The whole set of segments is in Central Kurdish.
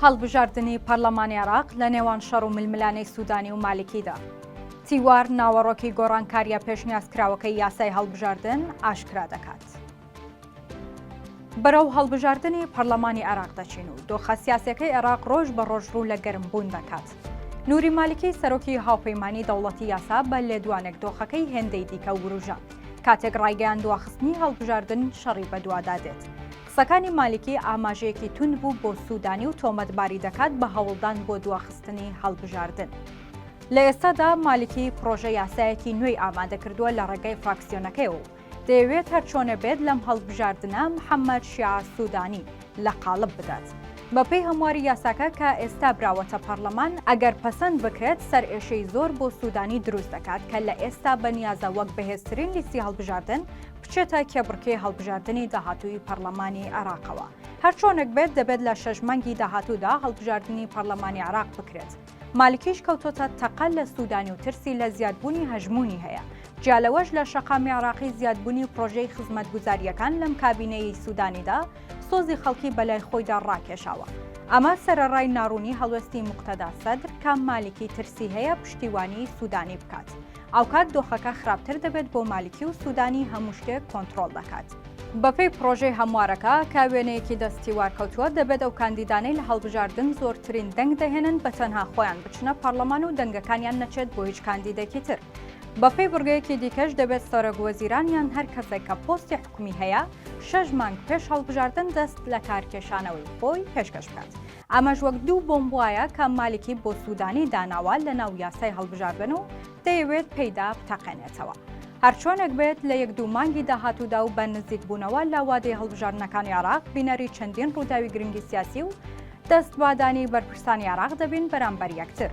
هەڵبژاردنی پەرلەمانی عێراق لە نێوان شەڕ و ململانێی سوودانی و مالکیدا. تیوار ناوەڕۆکی گۆڕانکارییە پێشنیازکراوەکەی یاسای هەڵبژاردن ئاشکرا دەکات. بەرەو هەڵبژاردنی پەرلەمانی عێراق دەچین و دۆخە سیاسیەکەی عێراق ڕۆژ بە ڕۆژ ڕوو لە گەرمبوون دەکات. نوری مالکی سەرۆکی هاوپەیمانی دەوڵەتی یاسا بە لێدوانێک دۆخەکەی هێندەی دیکە وروژاند کاتێک ڕایگەیاند دواخستنی هەڵبژاردن شەڕی بەدوادا دێت. قسەکانی مالکی ئاماژەیەکی توند بوو بۆ سودانی و تۆمەتباری دەکات بە هەوڵدان بۆ دواخستنی هەڵبژاردن. لە ئێستادا مالکی پڕۆژە یاسایەکی نوێی ئامادەکردووە لە ڕێگەی فراکسیۆنەکەیەوە و دەیەوێت هەرچۆنێ بێت لەم هەڵبژاردنە محەممەد شیعە سوودانی لە قاڵب بدات. بەپێی هەمواری یاساکە کە ئێستا براوەتە پەڕلەمان، ئەگەر پەسەند بکرێت سەرئێشەی زۆر بۆ سوودانی دروست دەکات کە لە ئێستا بەنیازە وەک بەهێزترین لیستی هەڵبژاردن بچێتە کێبڕکێی هەڵبژاردنی داهاتووی پەڕلەمانی عێراقەوە. هەرچۆنێک بێت دەبێت لە شەش مانگی داهاتوودا هەڵبژاردنی پەڕلەمانی عێراق بکرێت. مالکیش کەوتۆتە تەقە لە سودانی و ترسی لە زیادبوونی هەژموونی هەیە، جیا لەوەش لە شەقامی عێراقی زیادبوونی پڕۆژەی خزمەتگوزارییەکان لەم کابینەیەی سودانیدا سۆزی خەڵکی بەلای خۆیدا ڕاکێشاوە. ئەمە سەرەڕای ناڕوونی هەڵوێستی موقتەدا سەدر کە مالکی ترسی هەیە پشتیوانی سودانی بکات. ئەوکات دۆخەکە خراپتر دەبێت بۆ مالکی و سودانی هەموو شتێک کۆنتڕۆڵ دەکات. بەپێی پڕۆژەی هەموارەکە، کە وێنەیەکی دەست تیوار کەوتووە، دەبێت ئەو کاندیدانەی لە هەڵبژاردن زۆرترین دەنگ دەهێنن بە تەنها خۆیان بچنە پەڕلەمان و دەنگەکانیان نەچێت بۆ هیچ کاندیدێکی تر. بەپێی بڕگەیەکی دیکەش دەبێت سەرۆک وەزیران یان هەر کەسێک کە پۆستی حکومی هەیە شەش مانگ پێش هەڵبژاردن دەست لەکارکێشانەوەی خۆی پێشکەش بکات. ئەمەش وەک دوو بۆمب وایە کە مالیکی بۆ سودانی داناوە لەناو یاسای هەڵبژاردن و دەیەوێت پێیدا بتەقێنێتەوە. هەرچۆنێک بێت لە یەک دوو مانگی داهاتوودا و بە نزیکبوونەوە لە وادەی هەڵبژاردنەکانی عێراق بینەری چەندین ڕووداوی گرنگی سیاسی و دەستبادانی بەرپرسانی عێراق دەبین بەرامبەر یەکتر.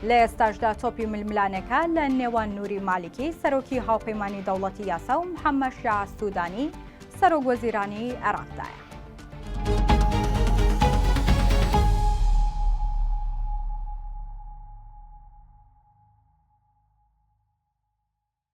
لە ئێستاشدا تۆپی ململانێکە لە نێوان نوری مالیکی سەرۆکی هاوپەیمانی دەوڵەتی یاسا و محەممەد شیاع سودانی سەرۆک وەزیرانی عێراقدایە.